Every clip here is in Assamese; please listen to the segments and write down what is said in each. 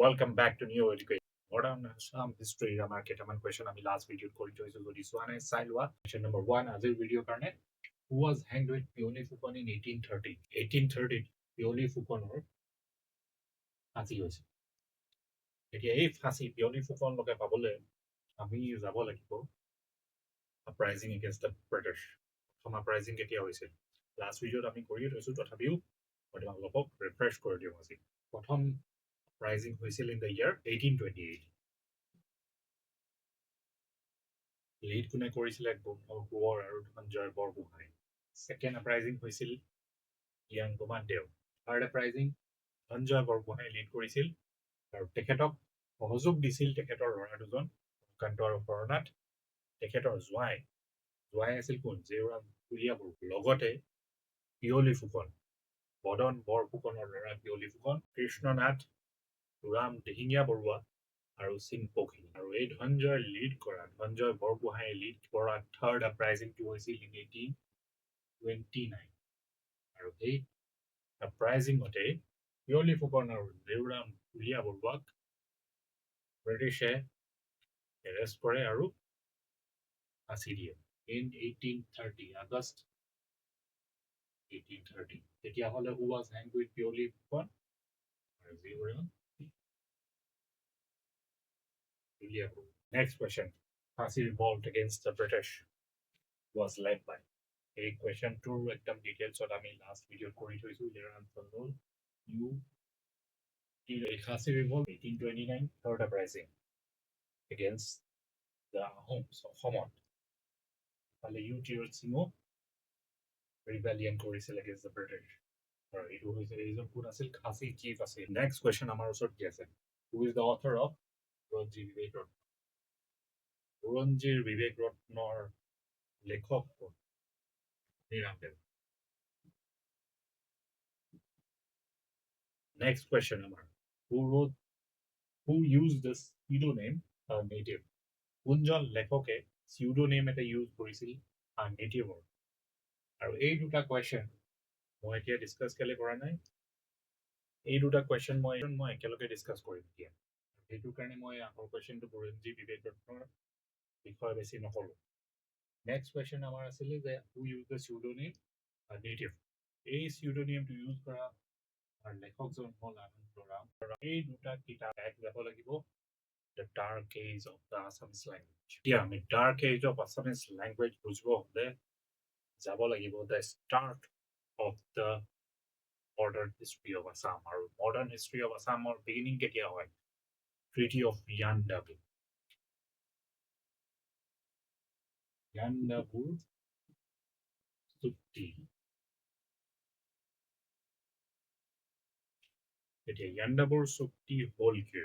Welcome back to New Education. Modern Assam history আমাৰ কেইটামান কুৱেশ্যন আমি লাষ্ট ভিডিঅ'ত কৰি থৈছোঁ, যদি চোৱা নাই চাই লোৱা। কুৱেশ্যন নম্বৰ ওৱান আজিৰ ভিডিঅ'ৰ কাৰণে, who was hanged with Piyali Phukan in 1830? 1830ত Piyali ফুকনৰ ফাঁচি হৈছে। এতিয়া এই ফাঁচি পিয়লি ফুকনলৈকে পাবলৈ আমি যাব লাগিব আপৰাইজিং এগেইনষ্ট the British. প্ৰথম আপৰাইজিং কেতিয়া হৈছিল? লাষ্ট ভিডিঅ'ত আমি কৰিয়ে থৈছোঁ, তথাপিও মই তোমালোকক ৰিফ্ৰেছ কৰি দিওঁ। আজি প্ৰথম আপৰাইজিং হৈছিল in the year 1828। Lead কোনে কৰিছিলে? গোন্ধ কোঁৱৰ আৰু ধনঞ্জয় বৰগোহাঁই। ছেকেণ্ড আপৰাইজিং হৈছিল ইয়াংগমা দেও। Third uprising Dhananjay Borgohain lead কৰিছিল আৰু তেখেতক সহযোগ দিছিল তেখেতৰ ল'ৰা দুজন, কান্ত আৰু হৰনাথ, তেখেতৰ জোঁৱাই। জোঁৱাই আছিল কোন? জেউৰাম দুলীয়া। লগতে পিয়লি ফুকন, বদন বৰফুকনৰ ল'ৰা পিয়লি ফুকন, কৃষ্ণনাথ, ৰাম দিহিঙীয়া বৰুৱা আৰু চিংপখি। আৰু এই ধনঞ্জয় লিড কৰা, ধনঞ্জয় বৰগোহাঁয়ে লিড কৰা থাৰ্ড আপৰাইজিংটো হৈছিল ইন 1829। আৰু সেই আপৰাইজিঙতে পিয়লি ফুকন আৰু জেউৰাম দুলীয়া বৰুৱাক ব্ৰিটিছে এৰেষ্ট কৰে আৰু ফাঁচি দিয়ে in 1830, August 1830। তেতিয়াহ'লে who was hanged with Piyali Phukan আৰু জেউৰাম Duliya Barua? Next question, Khasi revolt against the British was led by? এই কুৱেশ্যনটোৰ একদম ডিটেইলছত আমি লাষ্ট ভিডিঅ'ত কৰি থৈছোঁ। ইয়াৰ আনচাৰ হ'ল U. Khasi revolt, 1829, third uprising against the Ahoms অসমত। ইফালে ইউ টিৰত সিঙো ৰিবেলিয়ন কৰিছিল এগেইনষ্ট the British. আৰু এইটো হৈছে, এইজন কোন আছিল? খাচী চিফ আছিল। নেক্সট কুৱেশ্যন আমাৰ ওচৰত কি আছে? Who is the author of বুৰঞ্জী বিবেক ৰত্ন? বুৰঞ্জীৰ বিবেক ৰত্নৰ লেখক কোন? ৰামদেৱ। নেক্সট কুৱেশ্যন আমাৰ, who used the pseudonym Native? কোনজন লেখকে চিউডোনেম এটা ইউজ কৰিছিল নেটিভৰ? আৰু এই দুটা কুৱেশ্যন মই এতিয়া ডিছকাছ কেলে কৰা নাই? এই দুটা কুৱেশ্যন মই একেলগে ডিছকাছ কৰিম এতিয়া। সেইটো কাৰণে মই আগৰ কুৱেশ্যনটো বুৰঞ্জী বিবেক ৰত্নৰ বিষয়ে বেছি নক'লোঁ। নেক্সট কুৱেশ্যন আমাৰ আছিলে যে who used the pseudonym Native? এই চিউডোনেমটো ইউজ কৰা লেখকজন হ'ল আনন্দৰাম। এই দুটা কিতাপ এক যাব লাগিব the dark age of the Assamese language। এতিয়া আমি dark age of Assamese language বুজিব হ'লে যাব লাগিব the start of the modern history of Assam। আৰু মডাৰ্ণ হিষ্ট্ৰী অফ আছামৰ বিগিনিং কেতিয়া হয়? ট্ৰিটি অফ ইয়াণ্ডাবু, ইয়াণ্ডাবুৰ চুক্তি। এতিয়া ইয়াণ্ডাবুৰ চুক্তি হ'ল কি?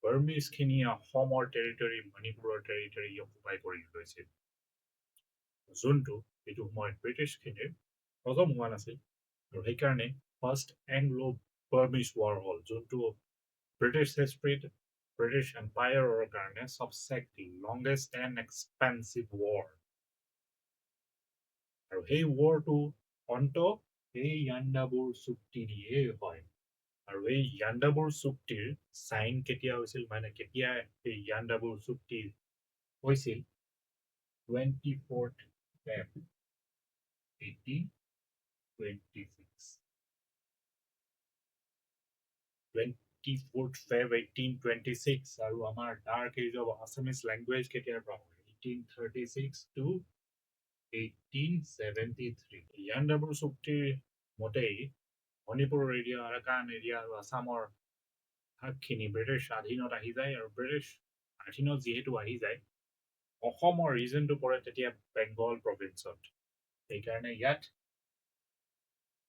বাৰ্মিজখিনিয়ে অসমৰ টেৰিটৰী, মণিপুৰৰ টেৰিটৰী অকুপাই কৰি লৈছিল, যোনটো এইটো সময়ত ব্ৰিটিছখিনিৰ হজম হোৱা নাছিল। আৰু সেইকাৰণে ফাৰ্ষ্ট এংলো বাৰ্মিজ ৱাৰ হ'ল, যোনটো ব্ৰিটিছ হিষ্ট্ৰীত ব্ৰিটিছ এম্পায়াৰৰ কাৰণে চবচে লংগেষ্ট এণ্ড এক্সপেঞ্চিভ ৱাৰ। আৰু সেই ৱাৰটো অন্ত এই ইয়াণ্ডাবুৰ চুক্তি দিয়ে হয়। আৰু এই ইয়াণ্ডাবুৰ চুক্তিৰ চাইন কেতিয়া হৈছিল, মানে কেতিয়া এই ইয়াণ্ডাবুৰ চুক্তি হৈছিল? 24th Feb 1826। 24th Feb 1826। আৰু আমাৰ dark age of Assamese language কেতিয়াৰ পৰা হয়? 1836 টু 1873। ইয়াণ্ডাবুৰ চুক্তিৰ মতেই মণিপুৰৰ এৰিয়া, আৰাকান এৰিয়া আৰু আছামৰ ভাগখিনি ব্ৰিটিছ অধীনত আহি যায়। আৰু ব্ৰিটিছ অধীনত যিহেতু আহি যায়, অসমৰ ৰিজনটো পৰে তেতিয়া বেংগল প্ৰভিন্সত। সেইকাৰণে ইয়াত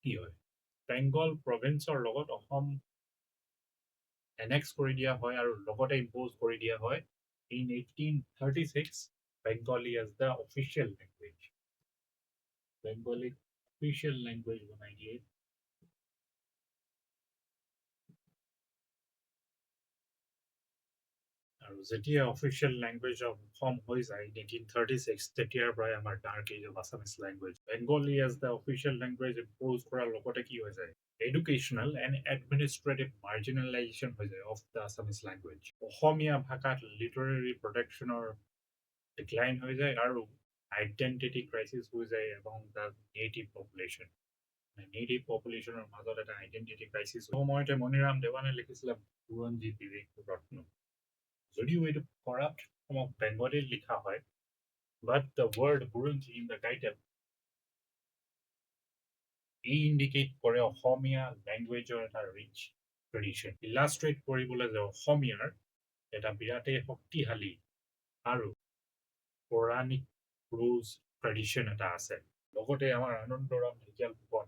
কি হয়? বেংগল প্ৰভিন্সৰ লগত অসম এনেক্স কৰি দিয়া হয় আৰু লগতে ইম্প'জ কৰি দিয়া হয় in 1836 Bengali as the official language। বেংগলীক official language বনাই দিয়ে। আৰু যেতিয়া অফিচিয়েল লেংগুৱেজ অফ অসম হৈ যায় 1836, তেতিয়াৰ পৰাই আমাৰ dark age of Assamese language, Bengali as the official language impose কৰাৰ লগতে কি হৈ যায়? এডুকেশ্যনেল এণ্ড এডমিনিষ্ট্ৰেটিভ মাৰ্জিনেলাইজেশ্যন হৈ যায় অফ the Assamese language. অসমীয়া ভাষাত লিটাৰেৰী প্ৰডাকশ্যনৰ ডিক্লাইন হৈ যায় আৰু আইডেণ্টিটি ক্ৰাইচিছ হৈ যায় among the native population. Native পপুলেশ্যনৰ মাজত এটা আইডেণ্টিটি ক্ৰাইচিছ। সময়তে মণিৰাম দেৱানে লিখিছিলে বুৰঞ্জী বিবেক ৰত্ন। যদিও এইটো কৰাপ্ট ফৰ্ম অফ বেংগলীত লিখা হয়, but the word Buranji in the title এই ইণ্ডিকেট কৰে অসমীয়া লেংগুৱেজৰ এটা ৰিচ ট্ৰেডিশ্যন। ইলাষ্ট্ৰেট কৰিবলৈ যে অসমীয়াৰ এটা বিৰাটেই শক্তিশালী আৰু পৌৰাণিক প্ৰ'জ ট্ৰেডিশ্যন এটা আছে। লগতে আমাৰ আনন্দৰাম ঢেকিয়াল ফুকন,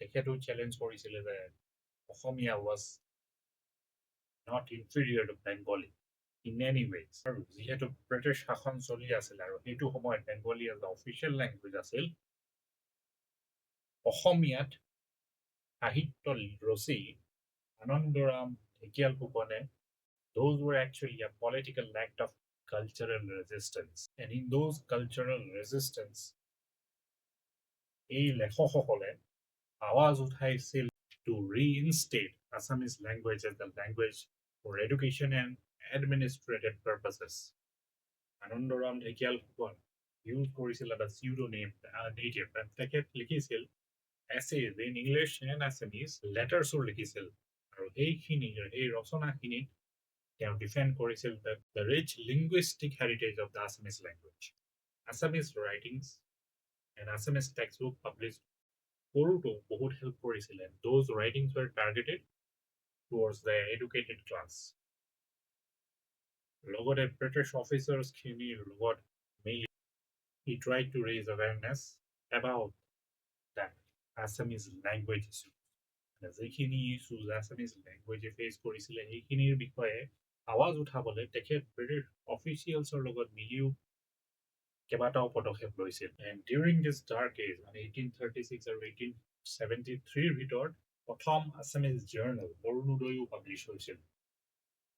তেখেতো চেলেঞ্জ কৰিছিলে যে অসমীয়া was not inferior to Bengali in any ways. আৰু যিহেতু ব্ৰিটিছ শাসন চলি আছিল আৰু সেইটো সময়ত বেংগলী এজ অফিচিয়েল লেংগুৱেজ আছিল, অসমীয়াত সাহিত্য ৰচি আনন্দৰাম ঢেকিয়াল ফুকনে, those were actually a political act of cultural resistance. And in those cultural resistance, এই লেখকসকলে আৱাজ উঠাইছিল to reinstate Assamese language as the language for education and administrative purposes. Anandaram Dhekial Phukan use কৰিছিল এটা চিউডো নেম নেটিভ। তেখেত লিখিছিল essays in English and Assamese, লেটাৰ্ছো লিখিছিল আৰু সেই ৰচনাখিনিত তেওঁ ডিফেণ্ড কৰিছিল the rich linguistic heritage of the Assamese language. Assamese writings and Assamese text book publish কৰোঁতেও বহুত হেল্প কৰিছিলে। Those writings were targeted towards the educated class. লগতে ব্ৰিটিছ অফিচাৰ্ছখিনিৰ লগত মিলি he tried to raise awareness about that Assamese language issue. যিখিনি ইছ্যুজ আছামিজ লেংগুৱেজে ফেচ কৰিছিলে, সেইখিনিৰ বিষয়ে আৱাজ উঠাবলৈ তেখেত ব্ৰিটিছ অফিচিয়েলছৰ লগত মিলিও কেইবাটাও পদক্ষেপ লৈছিল। And during this dark age, মানে 1836 আৰু 1873ৰ ভিতৰত প্ৰথম আছামিজ জাৰ্নেল অৰুণোদয়ো পাব্লিছ হৈছিল।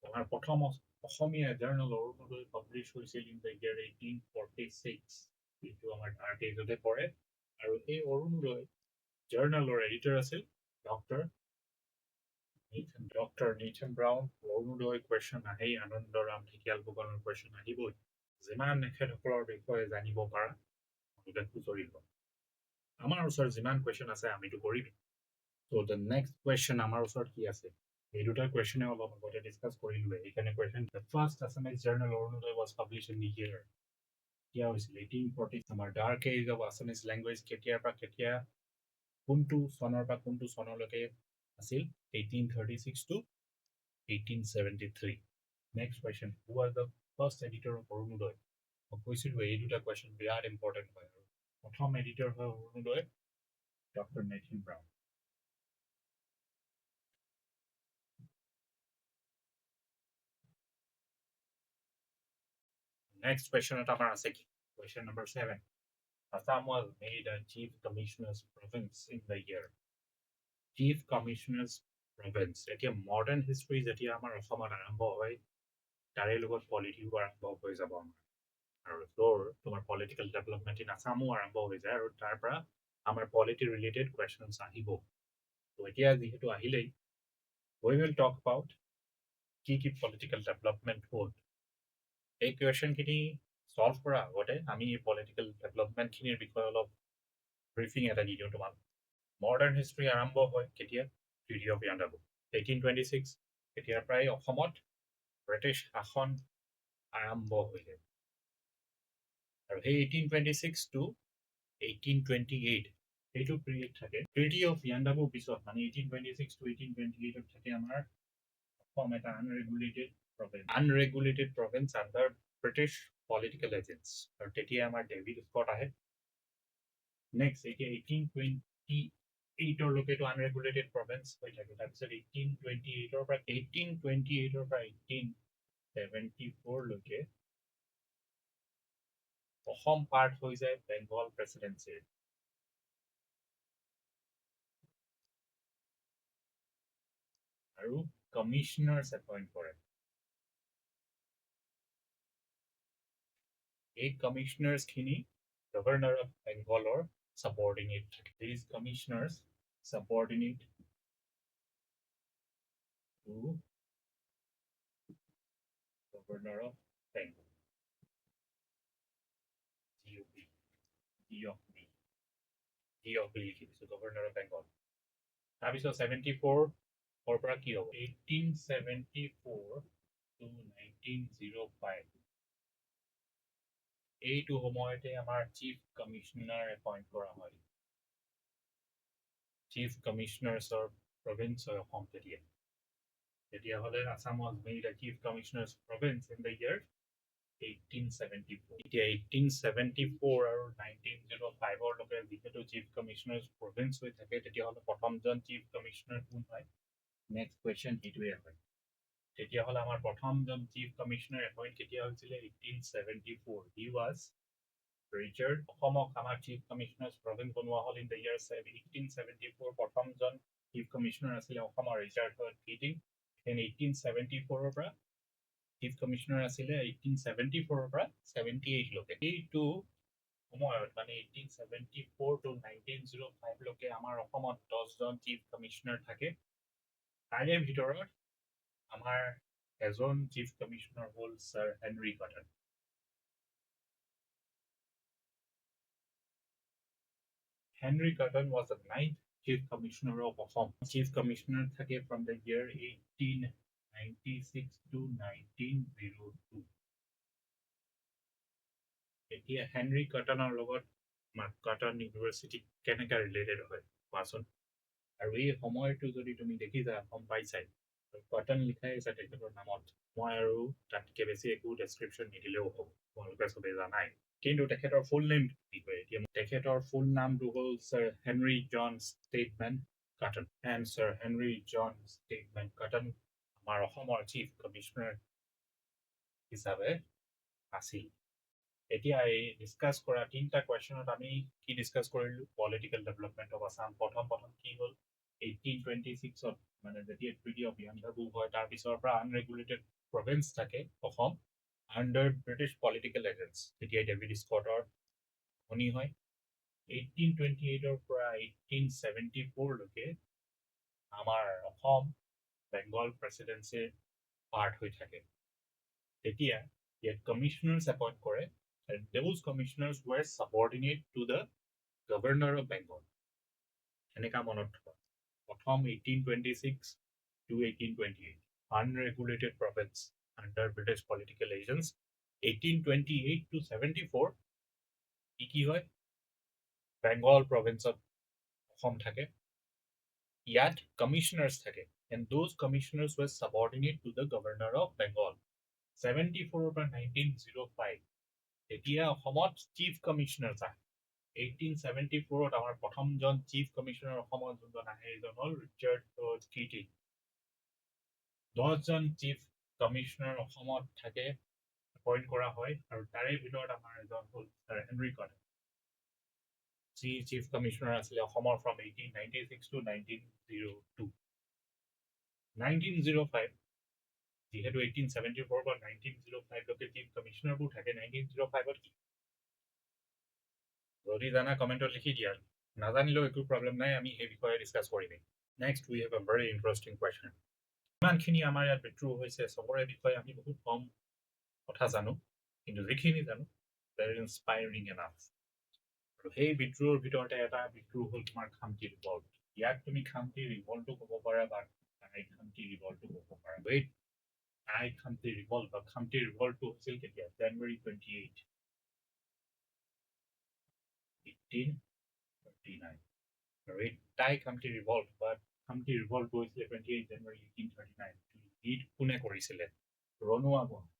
আমাৰ প্ৰথম অসমীয়া জাৰ্নেল অৰুণোদয় পাব্লিছ হৈছিল in the year 1846, যিটো আমাৰ ডাৰ্ক এজতে পৰে। আৰু এই অৰুণোদয় জাৰ্নেলৰ এডিটৰ আছিল doctor Nathan Brown. Arunodoi question আহেই, আনন্দৰাম ঢেকিয়াল ফুকনৰ কুৱেশ্যন আহিবই। যিমান এখেতসকলৰ বিষয়ে জানিব পাৰা, তেওঁলোকে খুচৰি লোৱা। আমাৰ ওচৰত যিমান কুৱেশ্যন আছে, আমিতো কৰিমেই। ত' the next question আমাৰ ওচৰত কি আছে? এই দুটা কুৱেশ্যনে অলপ আগতে ডিছকাছ কৰিলোৱে, সেইকাৰণে question, the first Assamese journal Orunodoi was publish in the year কেতিয়া হৈছিল? 1840। আমাৰ dark age of Assamese language কেতিয়াৰ পৰা কেতিয়া, কোনটো চনৰ পৰা কোনটো চনলৈকে আছিল? 1836 to 1873. Next question, who was the first editor of Orunodoi? মই কৈছিলোঁ, এই দুটা কুৱেশ্যন বিৰাট ইম্পৰ্টেণ্ট হয়। আৰু প্ৰথম এডিটৰ হয় Orunodoi doctor Nathan brown. Next কুৱেশ্যনত আমাৰ আছে কি? Question number 7. Assam was made a chief commissioner's province in the year. Chief commissioner's province. এতিয়া মডাৰ্ণ হিষ্ট্ৰী যেতিয়া আমাৰ অসমত আৰম্ভ হয়, তাৰে লগত পলিটিও আৰম্ভ হৈ যাব আমাৰ আৰু তোৰ তোমাৰ পলিটিকেল ডেভেলপমেণ্ট ইন আছামো আৰম্ভ হৈ যায় আৰু তাৰ পৰা আমাৰ পলিটি ৰিলেটেড কুৱেশ্যনছ আহিব। ত' এতিয়া যিহেতু আহিলেই, we will talk about কি কি পলিটিকেল ডেভেলপমেণ্ট হ'ল। এই কুৱেশ্যনখিনি ছল্ভ কৰাৰ আগতে আমি এই পলিটিকেল ডেভেলপমেণ্টখিনিৰ বিষয়ে অলপ ব্ৰিফিং এটা দি দিওঁ তোমাক। মডাৰ্ণ হিষ্ট্ৰী আৰম্ভ হয় কেতিয়া? Treaty of Yandabo, 1826। তেতিয়াৰ পৰাই অসমত ব্ৰিটিছ শাসন আৰম্ভ হৈ যায় আৰু সেই 1826 to 1828 সেইটো পিৰিয়ড থাকে। ট্ৰিটি অফ ইয়াণ্ডাবুৰ পিছত, মানে 1826 টু 1828ত থাকে আমাৰ অসম এটা unregulated province under British political agents. আৰু তেতিয়া আমাৰ ডেভিড স্কট আহে। নেক্সট, এতিয়া 1828ৰলৈকেতো আনৰেগুলেটেড প্ৰভিন্স হৈ থাকে। তাৰপিছত 1828ৰ পৰা 1874লৈকে অসম পাৰ্ট হৈ যায় বেংগল প্ৰেচিডেঞ্চিৰ আৰু কমিশ্যনাৰ্ছ এপইণ্ট কৰে। এই কমিশ্যনাৰ্ছখিনি গভৰ্ণৰ অফ বেংগলৰ ছাবঅৰ্ডিনেট থাকে। These commissioners subordinate To Governor of Bengal. G O B, G of B, G of B লিখি দিছোঁ, গভৰ্ণৰ অফ বেংগল। তাৰপিছত 74ৰ পৰা কি হ'ব? 1874 to 1905, এইটো সময়তে আমাৰ চিফ কমিশ্যনাৰ এপইণ্ট কৰা হয়। চিফ কমিশ্যনাৰ্ছৰ প্ৰভিন্স হয় অসম তেতিয়া। তেতিয়াহ'লে Assam was made a Chief Commissioner's Province in the year 1874। এতিয়া 1874 আৰু 1905ৰলৈকে যিহেতু চিফ কমিশ্যনাৰ্ছ প্ৰভিন্স হৈ থাকে, তেতিয়াহ'লে প্ৰথমজন চিফ কমিশ্যনাৰ কোন হয়? নেক্সট কুৱেশ্যন সেইটোৱে হয়। তেতিয়াহ'লে আমাৰ প্ৰথমজন চিফ কমিশ্যনাৰ এপইণ্ট কেতিয়া হৈছিলে? 1874। He was Richard. অসমক আমাৰ চিফ কমিশ্যনাৰ্ছ প্ৰভিন্স বনোৱা হ'ল in the year 1874। প্ৰথমজন চিফ কমিশ্যনাৰ আছিলে অসমৰ ৰিচাৰ্ড কিটিং। দেন 1874ৰ পৰা চিফ কমিশ্যনাৰ আছিলে 1874ৰ পৰা 78লৈকে। এইটো সময়ত, মানে 1874 to 1905লৈকে আমাৰ অসমত 10জন চিফ কমিশ্যনাৰ থাকে। তাৰে ভিতৰত আমাৰ এজন চিফ কমিশ্যনাৰ হ'ল sir Henry cotton. Henry Cotton was the ninth Chief Commissioner of Assam. Chief Commissioner থাকে from the year 1896 to 1902. এতিয়া হেনৰি কটনৰ লগত আমাৰ কটন ইউনিভাৰ্চিটি কেনেকৈ ৰিলেটেড হয় কোৱাচোন? আৰু এই সময়টো যদি তুমি দেখিছা, গম পাইছাই, কটন লিখাই আছে তেখেতৰ নামত। মই আৰু তাতকৈ বেছি একো ডেছক্ৰিপশ্যন নিদিলেও হ'ব, তোমালোকে চবেই জানাই। কিন্তু তেখেতৰ ফুল নেম কি হয় এতিয়া? তেখেতৰ ফুল নামটো হ'ল sir Henry John Stedman cotton. And sir Henry John Stedman cotton আমাৰ অসমৰ চিফ কমিশ্যনাৰ হিচাপে আছিল। এতিয়া এই ডিছকাছ কৰা তিনিটা কুৱেশ্যনত আমি কি ডিছকাছ কৰিলোঁ? Political development of Assam. প্ৰথম প্ৰথম কি হ'ল? 1826ত, মানে যেতিয়া ট্ৰিটি অফ ইয়াণ্ডাবু হয়, তাৰ পিছৰ পৰা আনৰেগুলেটেড প্ৰভিন্স থাকে Assam under British political agents. তেতিয়া ডেভিড স্কটৰ ভনী হয়। 1828ৰ পৰা 1874লৈকে আমাৰ অসম বেংগল প্ৰেচিডেঞ্চিৰ পাৰ্ট হৈ থাকে। তেতিয়া ইয়াত কমিশ্যনাৰ্ছ এপইণ্ট কৰে and those commissioners were subordinate to the Governor of Bengal। এনেকা মনত থোৱা। প্ৰথম 1826 to 1828, unregulated province under British political agents. 1828 to 74 কি কি হয়? বেংগল প্ৰভিন্সত অসম থাকে। ইয়াত কমিশ্যনাৰ্ছ থাকে and those commissioners were subordinate to the Governor of Bengal। 74ৰ পৰা 1905, তেতিয়া অসমত চিফ কমিশ্যনাৰ্ছ আহে। 1874ত আমাৰ প্ৰথমজন চিফ কমিশ্যনাৰ অসমত যোনজন আহে, সেইজন হ'ল ৰিচাৰ্ড কিটিং। 10জন চিফ কমিশ্যনাৰ অসমত থাকে, এপইণ্ট কৰা হয় আৰু তাৰে ভিতৰত আমাৰ এজন হ'ল ছাৰ হেনৰি কটন, যি চিফ কমিশ্যনাৰ আছিলে অসমৰ from 1896 to 1902। 1905, যিহেতু 1874 পৰা 1905লৈকে চিফ কমিশ্যনাৰবোৰ থাকে, 1905ত কি যদি জানা কমেণ্টত লিখি দিয়া। নাজানিলেও একো প্ৰব্লেম নাই, আমি সেই বিষয়ে ডিছকাছ কৰিমেই। Next we have a very interesting question। ইমানখিনি আমাৰ ইয়াত বিদ্ৰোহ হৈছে, চবৰে বিষয়ে আমি বহুত কম কথা জানো, কিন্তু যিখিনি জানো ভেৰি ইনস্পাইৰিং এনাফ। আৰু সেই বিদ্ৰোহৰ ভিতৰতে এটা বিদ্ৰোহ হ'ল তোমাৰ খামটি ৰিভল্ট। ইয়াক তুমি খামটি ৰিভল্টো ক'ব পাৰা বা টাই খামটি ৰিভল্টো ক'ব পাৰা। এই টাই খামটি ৰিভল্ট বা খামটি ৰিভল্টটো হৈছিল কেতিয়া? January 28, 1839। আৰু এই টাই খামটি ৰিভল্ট বা খামটি ৰিভল্টটো হৈছিলে 28 January 1839। Lead কোনে কৰিছিলে? ৰণোৱা গোহাঁই।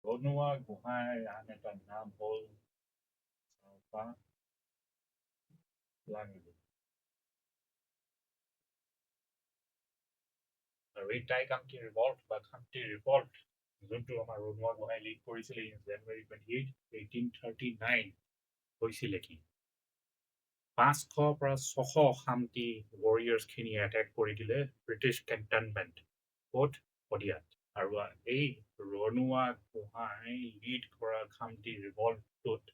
ৰণোৱা গোহাঁইৰ আন এটা নাম হ'ল চাওফা লাংলু। আৰু এই টাই খামটি ৰিভল্ট বা খামটি ৰিভল্ট, যোনটো আমাৰ ৰণোৱা গোহাঁই লিড কৰিছিলে in January 28, 1839, হৈছিলে কি? 500 পৰা 600 খামটি ৱৰিয়াৰ্ছখিনি এটেক কৰি দিলে ব্ৰিটিছ কেণ্টনমেণ্ট। ক'ত? শদিয়াত। আৰু এই ৰণোৱা গোহাঁই লিড কৰা খামটি ৰিভল্টটোত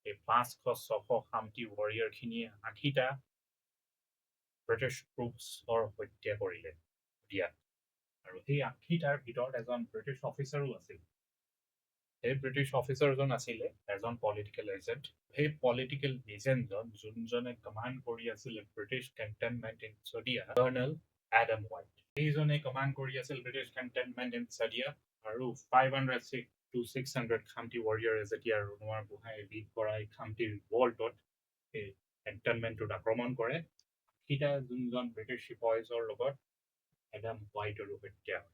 এই 500-600 খামটি ৱাৰিয়াৰখিনিয়ে 80টা ব্ৰিটিছ ট্ৰুপছৰ হত্যা কৰিলে শদিয়াত। আৰু সেই 80টাৰ ভিতৰত এজন ব্ৰিটিছ অফিচাৰো আছিল। সেই ব্ৰিটিছ অফিচাৰজন আছিলে এজন পলিটিকেল এজেণ্ট। সেই পলিটিকেল এজেণ্টজন, যোনজনে কমাণ্ড কৰি আছিলে British cantonment in Sadiya, colonel Adam White. সেইজনে কমাণ্ড কৰি আছিল ব্ৰিটিছ কেণ্টনমেণ্ট ইন চদিয়া। আৰু 500 to 600 Khamti ৱাৰিয়াৰে যেতিয়া ৰণুৱাৰ গোহাঁই লিড কৰা এই খামটি ৰিভল্টত এই কেণ্টনমেণ্টটোত আক্ৰমণ কৰে, 80টা যোনজন ব্ৰিটিছ চিপাইজৰ লগত এডাম হোৱাইটৰো হত্যা হয়।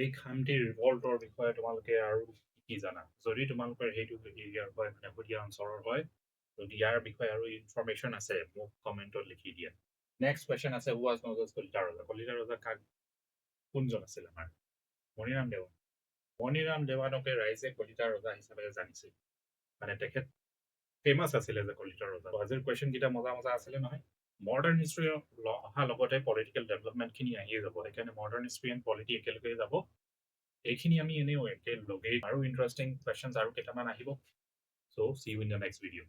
এই খামটি ৰিভল্টৰ বিষয়ে তোমালোকে আৰু কি কি জানা? যদি তোমালোকৰ সেইটো এৰিয়াৰ হয়, মানে শদিয়া অঞ্চলৰ হয়, যদি ইয়াৰ বিষয়ে আৰু ইনফৰমেশ্যন আছে, মোক কমেণ্টত লিখি দিয়া। নেক্সট কুৱেশ্যন আছে, who was known as Kalita Raja? Kalita ৰজা কোনজন আছিল? আমাৰ মণিৰাম দেৱান। মণিৰাম দেৱানকে ৰাইজে কলিতা ৰজা হিচাপে জানিছিল, মানে তেখেত ফেমাছ আছিলে যে কলিতা ৰজা। আজিৰ কুৱেশ্যন কেইটা মজা মজা আছিলে নহয়? মডাৰ্ণ হিষ্ট্ৰী অহাৰ লগতে পলিটিকেল ডেভেলপমেণ্টখিনি আহিয়ে যাব। সেইকাৰণে মডাৰ্ণ হিষ্ট্ৰী এণ্ড পলিটি একেলগে যাব। এইখিনি আমি এনেও একেলগেই। আৰু ইণ্টাৰেষ্টিং কুৱেশ্যনছ আৰু কেইটামান আহিব। So see you in the next video.